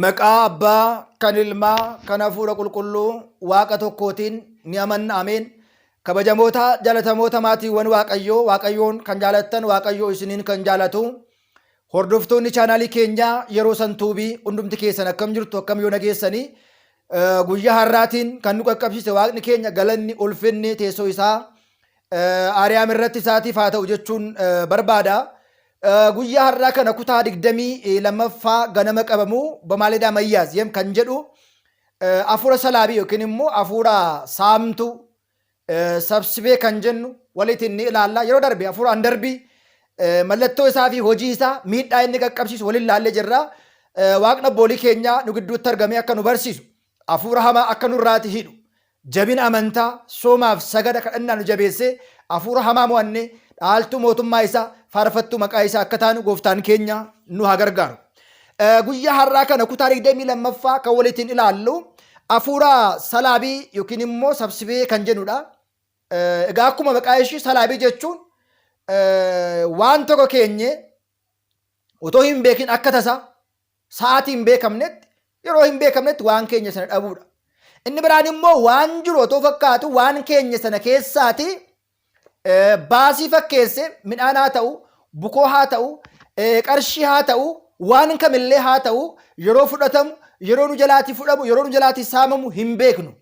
Maqaa Abbaa, kan Ilmaa, kan Hafuura Qulqulluu Waaqa tokkootiin ni amanna. Ameen. Kabajamoota jaalatamoota maatiiwwan Waaqayyoo, Waaqayyoon kan jaalattan, Waaqayyoo isiniin kan jaalatu, hordoftoonni chaanaalii keenyaa yeroo san tuubii hundumti keessan akkam jirtu, akkam yoo nageessanii? Guyyaa har'aatiin kan nu qaqqabsiise Waaqni keenya galanni ulfinni teessoo isaa Aariyaam irratti isaatiif haa ta'u jechuun barbaada. Guyyaa har'aa kana kutaa 22ffaa ganama qabamu Bamaaledaa Mayyaaz yem kan jedhu afuura salaabii yookiin immoo afuura saamtuu sabsibee kan jennu waliitiin ni ilaalla. Yeroo darbe afuura andarbii mallattoo isaa fi hojii isaa miidhaa inni qaqqabsiisu waliin ilaallee jirra. Waaqni abboolii keenyaa nu gidduutti argamee akka nu barsiisu, afuura hamaa akka nurraati hidhu, jabina amantaa, soomaaf sagada kadhannaa nu jabeessee afuura hamaa mo'annee dhaaltuu mootummaa isaa, faarfattuu maqaa isaa akka taanu gooftaan keenya nu haa gargaaru. Guyyaa har'aa kana kutaa 22ffaa kan waliitiin ilaallu afuura salaabii yookiin immoo sabsibee kan jennudha. Egaa akkuma maqaa ishii salaabii jechuun waan tokko keenye otoo hin beekin akka tasaa sa'aatii hin beekamnetti, yeroo hin beekamnetti waan keenya sana dhabuudha. Inni biraan immoo waan jiru otoo fakkaatu waan keenya sana keessaati baasii fakkeesse, midhaan haa ta'u, bukoo haa ta'u, qarshii haa ta'u, waan kamillee haa ta'u, yeroo fudhatamu, yeroo nu jalaatii fudhamu, yeroo nu jalaatii saamamu hin beeknu.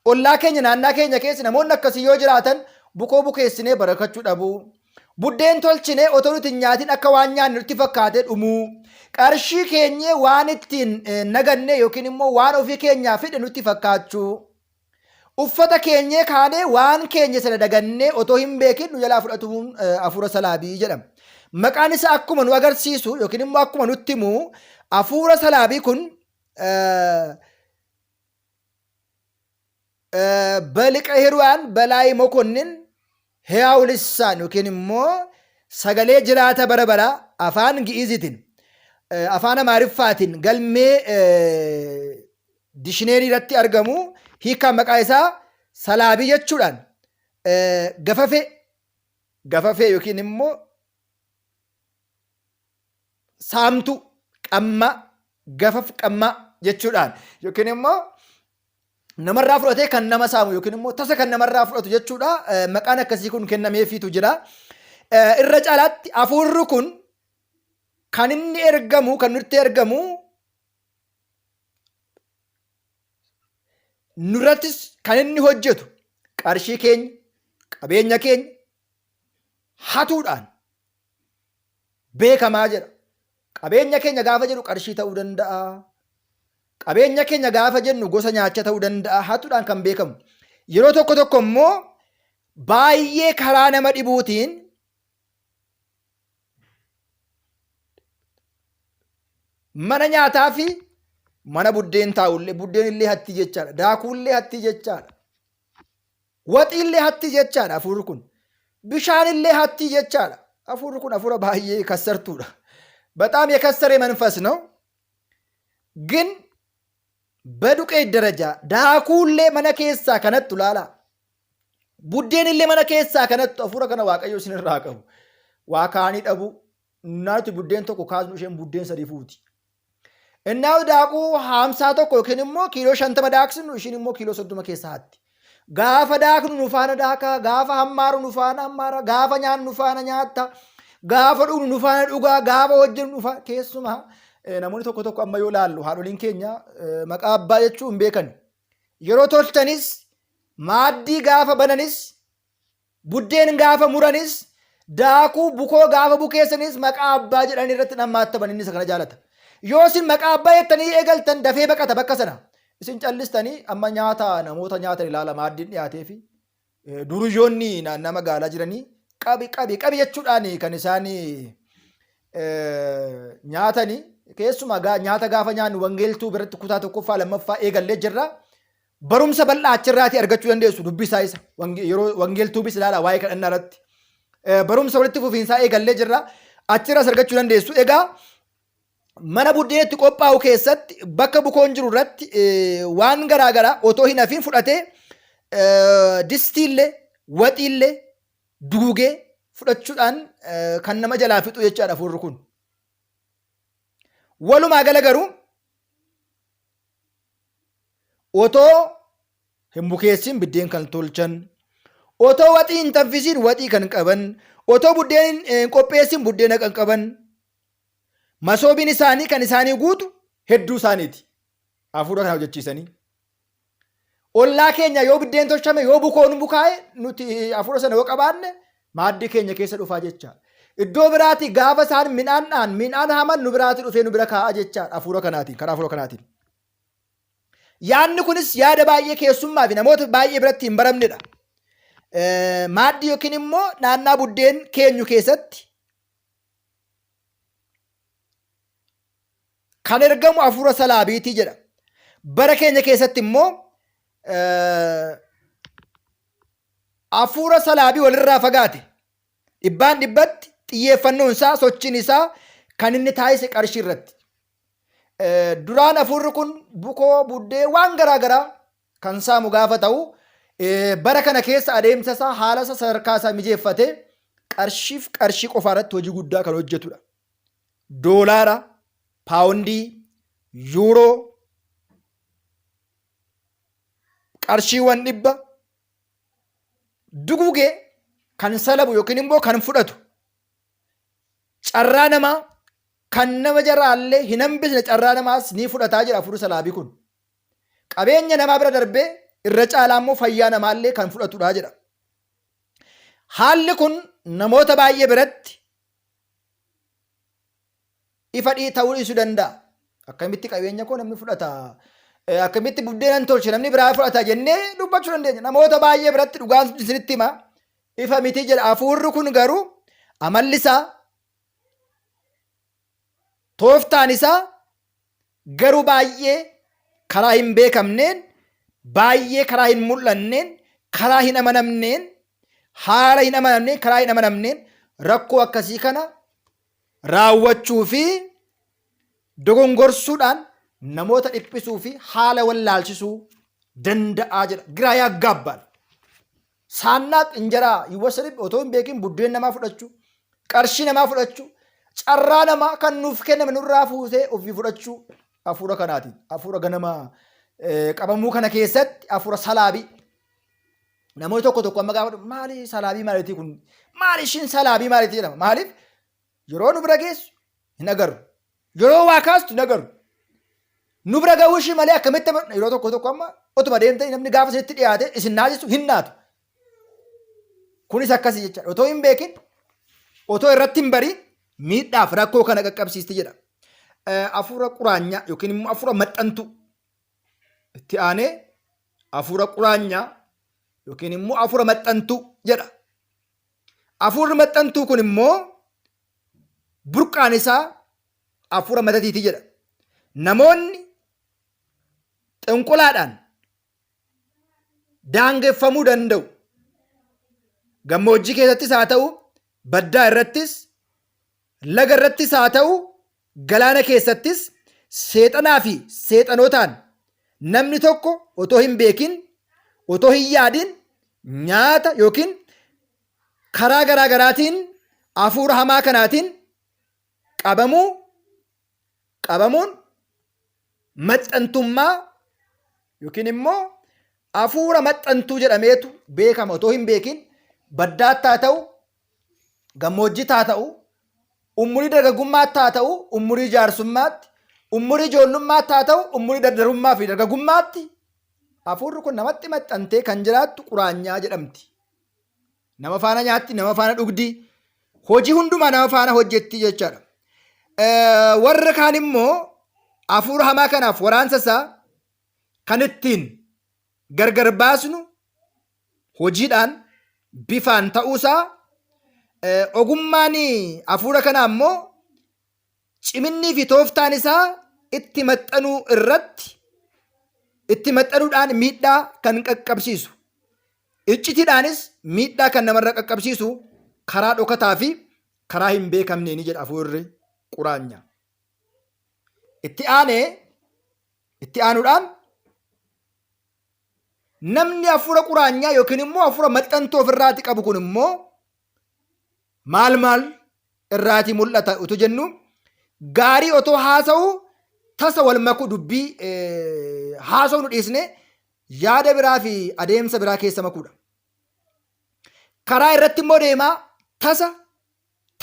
Ollaa keenya, naannaa keenya keessa namoonni akkasii yoo jiraatan, bukoo bukeessinee barakachuu dhabuu. Buddeen tolchinee otoo nuti hin nyaatin akka waan nyaanne nutti fakkaatee dhumuu. Qarshii keenyee waan ittiin naganne yookiin immoo waan ofii keenyaa fidhe nutti fakkaachuu. Uffata keenyee kaanee waan keenya sana dagannee otoo hin beekin nu jalaa fudhatuun hafuura salaabii jedhama. Maqaan isaa akkuma nu agarsiisu yookiin immoo akkuma nutti himu, hafuura salaabii kun በሊቀ ኅሩያን በላይ Mokonnin ሕያው ልሳን yookiin immoo sagalee jiraata bara baraa afaan Gi'izitiin, afaan Amaariffaatiin galmee dishineerii irratti argamu hiikaan maqaa isaa salaabii jechuudhaan gafafee, gafafee yookiin immoo saamtuu, qammaa, gafaf, qammaa jechuudhaan yookiin immoo namarraa fudhatee kan nama saamu yookiin immoo tasa kan namarraa fudhatu jechuudha. Maqaan akkasii kun kennameefiitu jira. Irra caalaatti hafuurri kun kan inni ergamu, kan nutti ergamu, nurrattis kan inni hojjetu qarshii keenya, qabeenya keenya hatuudhaan beekamaa jedha. Qabeenya keenya gaafa jedhu qarshii ta'uu danda'a. Qabeenya keenya gaafa jennu gosa nyaacha ta'uu danda'a. Hatuudhaan kan beekamu. Yeroo tokko tokko immoo baay'ee karaa nama dhibuutiin mana nyaataa fi mana buddeen taa'ullee, buddeen illee hatti jechaadha. Daakuullee hatti jechaadha. Waxiillee hatti jechaadha hafuurri kun. Bishaanillee hatti jechaadha. Hafuurri kun hafuura baay'ee kassartuudha. በጣም የከሰረ መንፈስ ነው። ግን በዱቄት ደረጃ daakuullee mana keessaa kanattu laala. Buddeen illee mana keessaa kanattu, hafuura kana Waaqayyo isinirraa qabu. Waa kaanii dhabu. Naatu buddeen tokko kaasnu isheen buddeen sadii fuuti. Innaa daakuu 51 yookiin immoo kiiloo 50 daaksinu, ishiin immoo kiiloo 30 keessaa hatti. Gaafa daaknu nu faana daakaa, gaafa hammaaru nu faana hammaara, gaafa nyaannu nu faana nyaatta, gaafa dhugnu nu faana dhugaa, gaafa hojjennu nu faana. Keessumaa namoonni tokko tokko amma yoo laallu haadholiin keenya maqaa abbaa jechuu hin beekan. Yeroo tolchanis, maaddii gaafa bananis, buddeen gaafa muranis, daakuu bukoo gaafa bukeessanis maqaa abbaa jedhanii irratti nammaattaman, inni isa kana jaalata. Yoo isin maqaa abbaa jettanii eegaltan dafee baqata bakka sana. Isin callistanii amma nyaata namoota nyaatan ilaala, maaddiin dhiyaatee fi duruyyoonni naannaa magaalaa jiranii qabi qabi qabi jechuudhaan kan isaan nyaatanii. Keessumaa nyaata gaafa nyaannu wangeeltuu biratti kutaa tokkoffaa lammaffaa eegallee jirra. Barumsa bal'aa achirraatii argachuu dandeessu, dubbisaa isa. Yeroo wangeeltuubis ilaala, waa'ee kadhannaa irratti. Barumsa walitti fufiinsaa eegallee jirra. Achirraas argachuu dandeessu. Egaa mana buddeenitti qophaa'u keessatti, bakka bukoon jiru irratti waan garaa garaa otoo hin hafiin fudhatee, distiillee waxiillee duugee fudhachuudhaan kan nama jalaa fixu jechaadha hafuurri kun. Walumaa gala garuu otoo hin bukeessin biddeen kan tolchan, otoo waxii hin tanfisiin waxii kan qaban, otoo buddeen hin qopheessin buddeena kan qaban, masoobiin isaanii kan isaanii guutu hedduu isaaniiti. Hafuura kana hojjechiisanii. Ollaa keenya yoo biddeen tolchame yoo bukoon bukaa'e nuti hafuura sana yoo qabaanne maaddii keenya keessa dhufaa jecha. Iddoo biraati gaafa isaan midhaan dhaan midhaan haman nu biraati dhufee nu bira kaa'a jecha hafuura kanaatiin karaa hafuura kanaatiin. Yaadni kunis yaada baay'ee keessummaa fi namoota baay'ee biratti hin baramnedha. Maaddii yookiin immoo naannaa buddeen keenyu keessatti kan ergamu hafuura salaabiitii jedha. Bara keenya keessatti immoo hafuura salaabii walirraa fagaate dhibbaan dhibbatti xiyyeeffannoon isaa sochiin isaa kan inni taasise qarshii irratti. Duraan hafuurri kun bukoo buddee waan garaa garaa kan saamu gaafa ta'u bara kana keessa adeemsa isaa haala isaa sadarkaa isaa mijeeffatee qarshiif qarshii qofaa irratti hojii guddaa kan hojjetudha. Doolaara, paawundii, yuuroo, qarshiiwwan dhibba dugugee kan salabu yookiin immoo kan fudhatu carraa namaa kan nama jaraallee hin hambisne carraa namaas ni fudhataa jira hafuurri salaabii kun. Qabeenya namaa bira darbee irra caalaa immoo fayyaa namaallee kan fudhatudha jedha. Haalli kun namoota baay'ee biratti ifa dhii ta'uu dhiisuu danda'a. Akkamitti qabeenya koo namni fudhata? Akkamitti buddeenan tolche namni biraa fudhata jennee dubbachuu dandeenya. Namoota baay'ee biratti dhugaan isinitti hima. Ifa miti jedha. Hafuurri kun garuu amalli isaa tooftaan isaa garuu baay'ee karaa hin beekamneen, baay'ee karaa hin mul'anneen, karaa hin amanamneen, haala hin amanamneen, karaa hin amanamneen rakkoo akkasii kana raawwachuu fi dogongorsuudhaan namoota dhiphisuu fi haala wallaalchisuu danda'aa jedha. Giraa yaaggaabbaan. Saannaaq injaraa yiwwasadib otoo hin beekin buddeen namaa fudhachuu, qarshii namaa fudhachuu, carraa namaa kan nuuf kenname nurraa fuutee ofii fudhachuu hafuura kanaatiin hafuura ganama qabamuu kana keessatti hafuura salaabii. Namoonni tokko tokko amma gaafa maali salaabii maalitii kun maali ishiin salaabii maalitii jedhama maaliif Yeroo nu bira geessu hin agarru. Yeroo waa kaastu hin agarru. Nu bira ga'uu ishii malee akkamitti yeroo tokko tokko amma otuma deemtanii namni gaafa isinitti dhiyaate isin naasisu hin naatu. Kunis akkasii jechaadha. Otoo hin beekin otoo irratti hin bariin miidhaaf rakkoo kana qaqqabsiisti jedha. Hafuura quraanyaa yookiin immoo hafuura maxxantuu itti aanee hafuura quraanyaa yookiin immoo hafuura maxxantuu jedha. Hafuurri maxxantuu kun immoo burqaan isaa hafuura matatiiti jedha. Namoonni xinqulaadhaan daangeffamuu danda'u. Gammoojjii keessattis haa ta'u, baddaa irrattis, laga irrattis haa ta'u, galaana keessattis seexanaa fi seexanotaan namni tokko otoo hin beekin, otoo hin yaadin nyaata yookiin karaa garaa garaatiin hafuura hamaa kanaatiin qabamuu qabamuun maxxantummaa yookiin immoo hafuura maxxantuu jedhameetu beekama otoo hin beekin baddaatti haa ta'u gammoojjiitti haa ta'u umurii dargaggummaatti haa ta'u umurii jaarsummaatti umurii ijoollummaatti haa ta'u umurii dardarummaa fi dargaggummaatti hafuurri kun namatti maxxantee kan jiraattu quraanyaa jedhamti. Nama faana nyaatti, nama faana dhugdi, hojii hundumaa nama faana hojjetti jechaadha. Warra kaan immoo hafuura hamaa kanaaf waraansa isaa kan ittiin gargar baasnu hojiidhaan bifaan ta'uusaa ogummaan hafuura kanaa immoo ciminnii fi tooftaan isaa itti maxxanuu irratti itti maxxanuudhaan miidhaa kan qaqqabsiisu iccitiidhaanis miidhaa kan namarra qaqqabsiisu karaa dhokataa fi karaa hin beekamneeni jedha hafuurri quraanya. Itti aanee itti aanuudhaan namni hafuura quraanyaa yookiin immoo hafuura maxxantuu ofirraati qabu kun immoo maal maal irraati mul'ata utuu jennu Gaarii otoo haasa'uu tasa wal makuu dubbii haasa'uu nu dhiisne yaada biraa fi adeemsa biraa keessa makuudha. Karaa irratti immoo deemaa tasa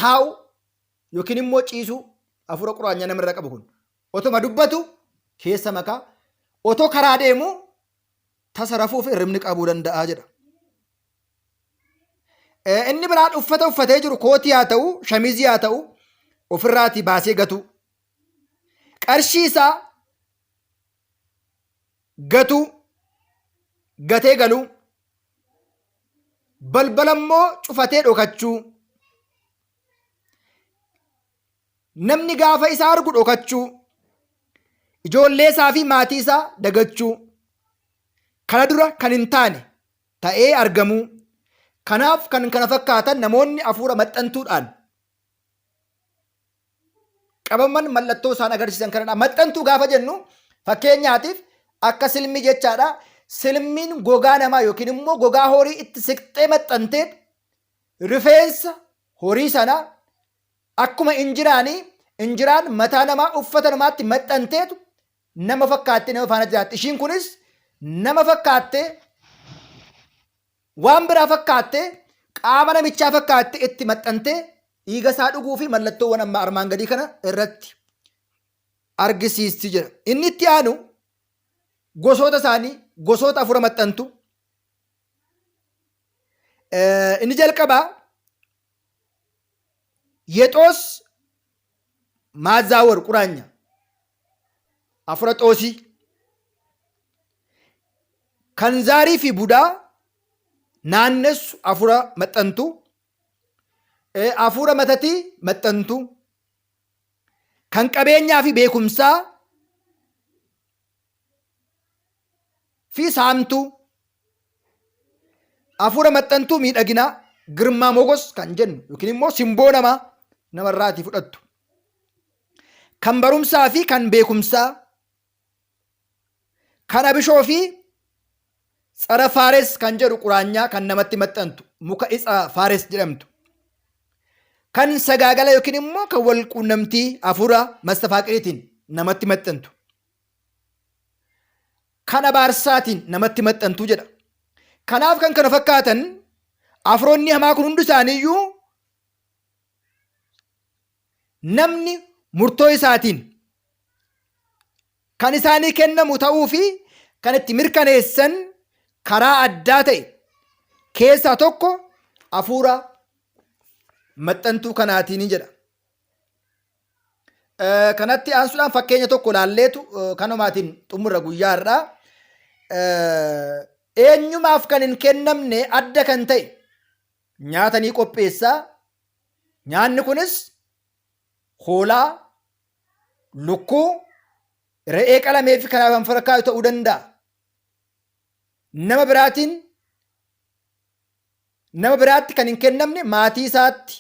taa'u yookiin immoo ciisuu hafuura quraanyaa namarra qabu kun otuma dubbatu keessa makaa otoo karaa deemu tasa rafuuf hirribni qabuu danda'a jedha. Inni biraan uffata uffatee jiru kootii haa ta'u shamizii haa ta'u ofirraatii baasee gatuu. Qarshii isaa gatuu gatee galuu balbala immoo cufatee dhokachuu namni gaafa isa argu dhokachuu ijoollee isaa fi maatii isaa dagachuu kana dura kan hin taane ta'ee argamuu kanaaf kan kana fakkaatan namoonni hafuura maxxantuudhaan qabaman mallattoo isaan agarsiisan kanadha. Maxxantuu gaafa jennu fakkeenyaatiif akka silmii jechaadha. Silmiin gogaa namaa yookiin immoo gogaa horii itti siqxee maxxantee rifeensa horii sanaa akkuma injiraanii injiraan mataa namaa uffata namaatti maxxanteetu nama fakkaattee nama faana jiraatti. Ishiin kunis nama fakkaattee waan biraa fakkaattee qaama namichaa fakkaattee itti maxxantee dhiiga isaa dhuguu fi mallattoowwan amma armaan gadii kana irratti argisiisti jedha. Inni itti aanu gosoota isaanii gosoota afura maxxantu. Inni jalqabaa Yexoos Maazaawar quraanya afura xoosii kan zaarii fi budaa naannessu afura maxxantu afuura matatii maxxantu kan qabeenyaa fi beekumsaa fi saamtuu afuura maxxantuu miidhaginaa girmaa mogos kan jennu yookiin immoo simboo namaa namarraatii fudhattu kan barumsaa fi kan beekumsaa kan abishoo fi tsara faares kan jedhu quraanyaa kan namatti maxxantu muka itsa faares jedhamtu kan sagaagala yookiin immoo kan wal quunnamtii hafuura mastafaaqiriitiin namatti maxxantu kan abaarsaatiin namatti maxxantu jedha. Kanaaf kan kana fakkaatan afuroonni hamaa kun hundi isaaniiyyuu namni murtoo isaatiin kan isaanii kennamu ta'uu fi kan itti mirkaneessan karaa addaa ta'e keessaa tokko hafuura maxxantuu kanaatiin jedha. Kanatti aansuudhaan fakkeenya tokko ilaalleetu kanumaatiin xumurra guyyaa har'aa. Eenyumaaf kan hin kennamne adda kan ta'e nyaata ni qopheessa. Nyaanni kunis hoolaa, lukkuu, re'ee qalamee fi kanaaf kan fakkaatu ta'uu danda'a. Nama biraatiin nama biraatti kan hin kennamne maatii isaatti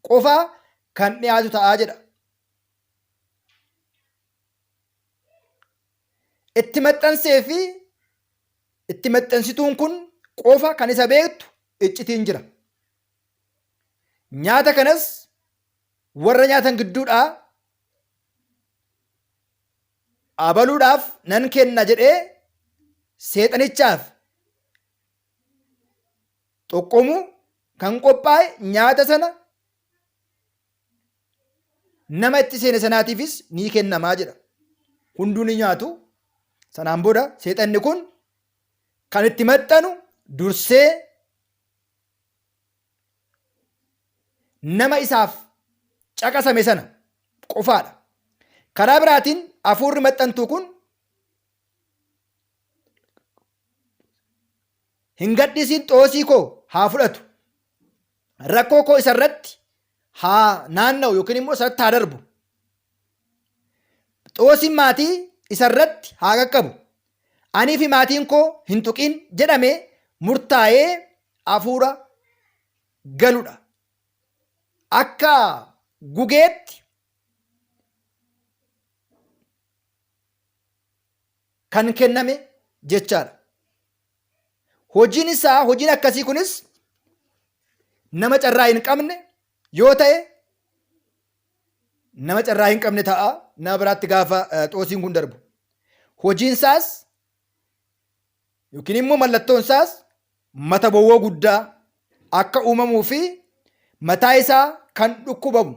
qofa kan dhiyaatu ta'a jedha. Itti maxxansee fi itti maxxansituun kun qofa kan isa beektu iccitiin jira. Nyaata kanas warra nyaatan gidduudhaa abaluudhaaf nan kenna jedhee seexanichaaf xoqqomu kan qophaa'e nyaata sana nama itti seene sanaatiifis ni kennamaa jedha. Hunduu ni nyaatu. Sanaan booda seexanni kun kan itti maxxanu dursee nama isaaf caqasame sana qofaadha. Karaa biraatiin hafuurri maxxantuu kun hin gadhiisiin xoosii koo haa fudhatu. Rakkoo koo isa irratti haa naanna'u yookiin immoo isarratti haa darbu. Xoosiin maatii isa irratti haa qaqqabu. Anii fi maatiin koo hin tuqin jedhamee murtaa'ee hafuura galudha. Akka gugeetti kan kenname jechaadha. Hojiin isaa hojiin akkasii kunis nama carraa hin qabne yoo ta'e nama carraa hin qabne ta'a nama biraatti gaafa xoosiin kun darbu. Hojiin isaas yookiin immoo mallattoon isaas mata bowwoo guddaa akka uumamuu fi mataa isaa kan dhukkubamu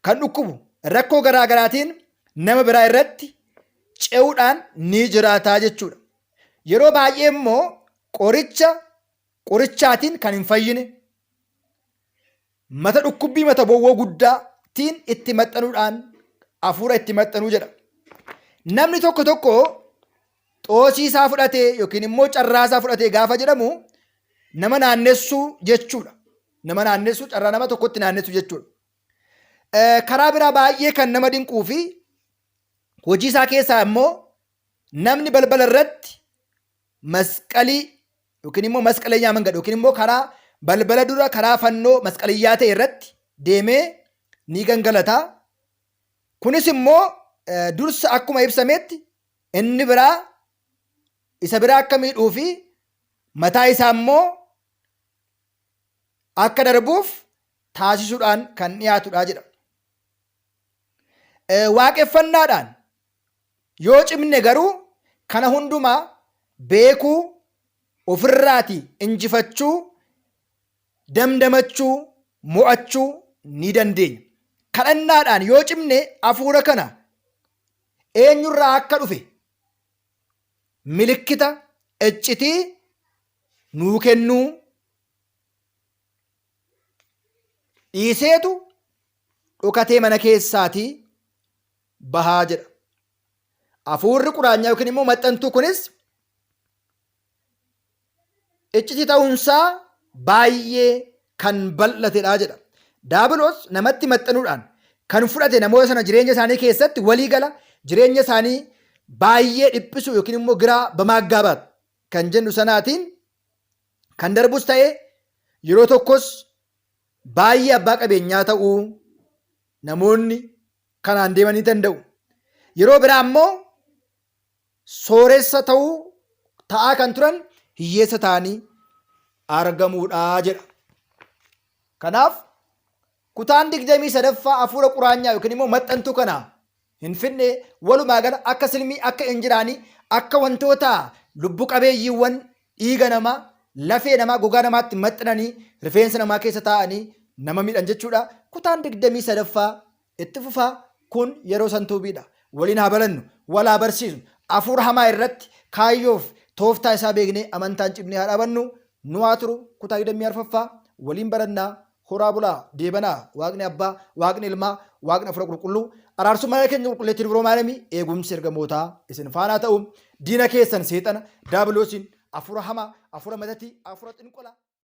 kan dhukkubu rakkoo garaa garaatiin nama biraa irratti ce'uudhaan ni jiraataa jechuudha. Yeroo baay'ee immoo qoricha qorichaatiin kan hin fayyine mata dhukkubbii mata bowwoo guddaatiin itti maxxanuudhaan hafuura itti maxxanuu jedha. Namni tokko tokko xoosii isaa fudhatee yookiin immoo carraa isaa fudhatee gaafa jedhamu nama naannessuu jechuudha. Nama naannessuu carraa nama tokkotti naannessuu jechuudha. Karaa biraa baay'ee kan nama dinquu fi hojii isaa keessaa immoo namni balbala irratti masqalii yookiin immoo masqalenyaa mangad yookiin immoo karaa balbala dura karaa fannoo masqaliyyaa ta'e irratti deemee ni gangalata. Kunis immoo dursa akkuma ibsametti inni biraa isa biraa akka miidhuu fi mataa isaa immoo akka darbuuf taasisuudhaan kan dhiyaatudha jedha. Waaqeffannaadhaan yoo cimne garuu kana hundumaa beekuu, ofirraati injifachuu, damdamachuu, mo'achuu ni dandeenya. Kadhannaadhaan yoo cimne hafuura kana eenyurraa akka dhufe milikkita iccitii nuu kennuu dhiiseetu dhokatee mana keessaatii bahaa jedha. Hafuurri quraanyaa yookiin immoo maxxantuu kunis iccitii ta'uunsaa baay'ee kan bal'atedha jedha. Daabiloos namatti maxxanuudhaan kan fudhate namoota sana jireenya isaanii keessatti walii gala jireenya isaanii baay'ee dhiphisu yookiin immoo giraa bamaaggaabaat kan jennu sanaatiin kan darbus ta'e yeroo tokkos baay'ee abbaa qabeenyaa ta'uu namoonni kanaan deemanii danda'u. Yeroo biraa immoo sooressa ta'uu ta'aa kan turan hiyyeessa ta'anii argamuudha jedha. Kanaaf kutaan 23ffaa hafuura quraanyaa yookiin immoo maxxantuu kana hin fidne walumaa gala akka silmii akka injiraanii akka wantoota lubbu qabeeyyiiwwan dhiiga namaa lafee namaa gogaa namaatti maxxananii rifeensa namaa keessa taa'anii nama miidhan jechuudha. Kutaan 23ffaa itti fufaa kun yeroo santuubiidha. Waliin haa barannu, wal haa barsiisnu. Hafuura hamaa irratti kaayyoof tooftaa isaa beeknee amantaan cimnee haa dhaabannu. Nu haa turu kutaa 24ffaa waliin barannaa horaa bulaa deebanaa waaqni abbaa waaqni ilmaa waaqni hafuura qulqulluu araarsummaa keenya qulqulleettii dubroo maariyaamii eegumsi ergamootaa isin faanaa ta'u diina keessan seexana daabiloosiin hafuura hamaa hafuura matatii hafuura xinqolaa.